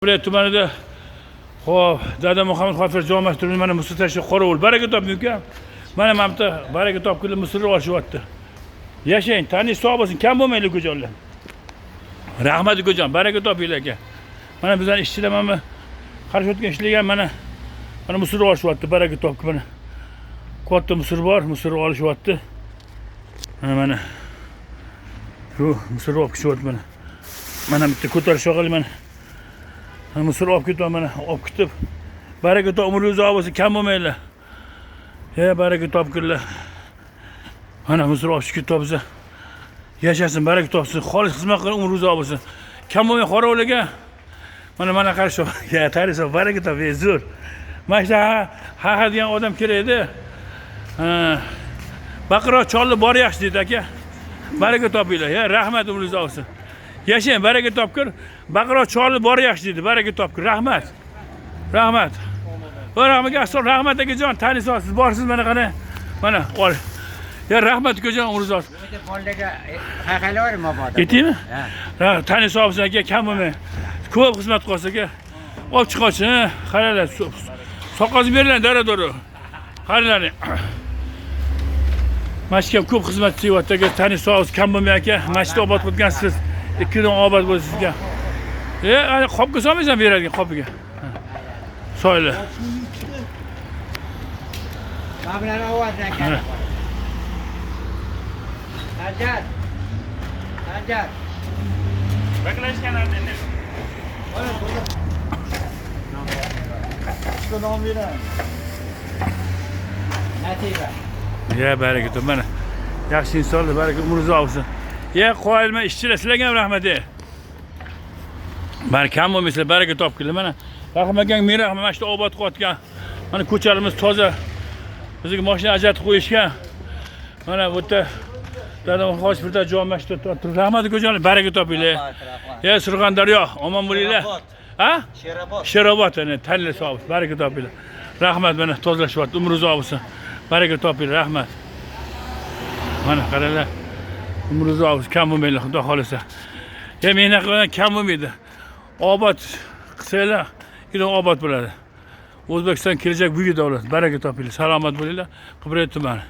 Viloyat tumanida, xo'p, dada Muhammad Hofiz jome masjidi, mana musor tashlab qorovul. Baraka toping, uka. Mana bu yerda baraka topib musorni olishyapti. Yashang, taningiz sog' bo'lsin, kam bo'lmanglar, ukajonlar. Rahmat, ukajon, baraka topinglar, aka. Mana bizani ishchilar, mana qarashayotgan ishlagan, mana musor olishyapti, baraka topib mana. Katta musor bor, musor olishyapti. Mana shu musor olib ketishyapti mana. Mana bitta ko'tarish og'ali mana. Mana musor olib ketyapti, mana olib ketib. Baraka top, umringiz uzoq bo'lsin, kam bo'lmanglar. E, baraka topginlar. Mana musor olib chiqib biza. Yashasin, baraka topsin, xolis xizmat qilib umri uzoq bo'lsin. Kam bo'lmay qorovul aka. Mana qarasho. Ya, tarisa, baraka top, ey, zo'r. Mana shu ha ha degan odam kerak edi. Ha. Baqiroq cholli bor yaxshi deydi, aka. Baraka topinglar. Ya, rahmat, umringiz uzoq bo'lsin. Yashang, baraka topkir. Baqiroq cholli bor yaxshi deydi. Baraka topkir. Rahmat. Rahmat. Va rahmat, aka, rahmat akajon, taniysiz, siz borsiz, mana qarang. Mana, ol. Ya, rahmat, ukajon, umringiz uzoq bo'lsin. Bolaga hayqaylaver mabodo. Ketaymi? Ha. Ha, tani sog' aka, kam bo'lmang. Ko'p xizmat qilsa aka. Olib chiqochi, ha, qaranglar. Soqozni beringlar, dara to'g'ri. Qaranglar. Masjidga ham ko'p xizmat qilyapti aka. Tani sog', kam bo'lmang, aka. Masjid obod qilgansiz. Ikkidan obod bo'lsin sizga. E, ana qopga solmaysan beradigan qopiga. Soyla. Mana bularni ovozini aka. Ha. Sanjar. Sanjar. Baklashgan. Mana burada. Uchta non beramiz. Nasiba. Ya, baraka top, mana. Yaxshi insonlar, baraka, umri uzoq bo'lsin. Ya, qoyilman ishchilar, sizlarga ham rahmat. E. Mana kam bo'lmaysizlar, baraka topinglar mana. Rahim akang, ming rahmat, mana shu obod qilayotgan. Mana ko'chalarimiz toza. Bizga mashina ajratib qo'yishgan. Mana bu yerda dadam Hoji Firda jome masjidi turibdi. Rahmat, ukajonlar, baraka topinglar. Ya, Surxondaryo, omon bo'linglar. Ha? Sherobod. Sherobod, ana tanli sog', baraka topinglar. Rahmat, mana tozalashyapti, umri uzoq bo'lsin. Baraka topinglar, rahmat. Mana qaranglar. Umri uzoq bo'lsin, kam bo'lmanglar, Xudo xolasa. Ya, mehnat qilgan kam bo'lmaydi. Obod qilsanglar, juda obod bo'ladi. O'zbekiston kelajak buyuk davlat. Baraka topinglar, salomat bo'linglar. Qibray tumani.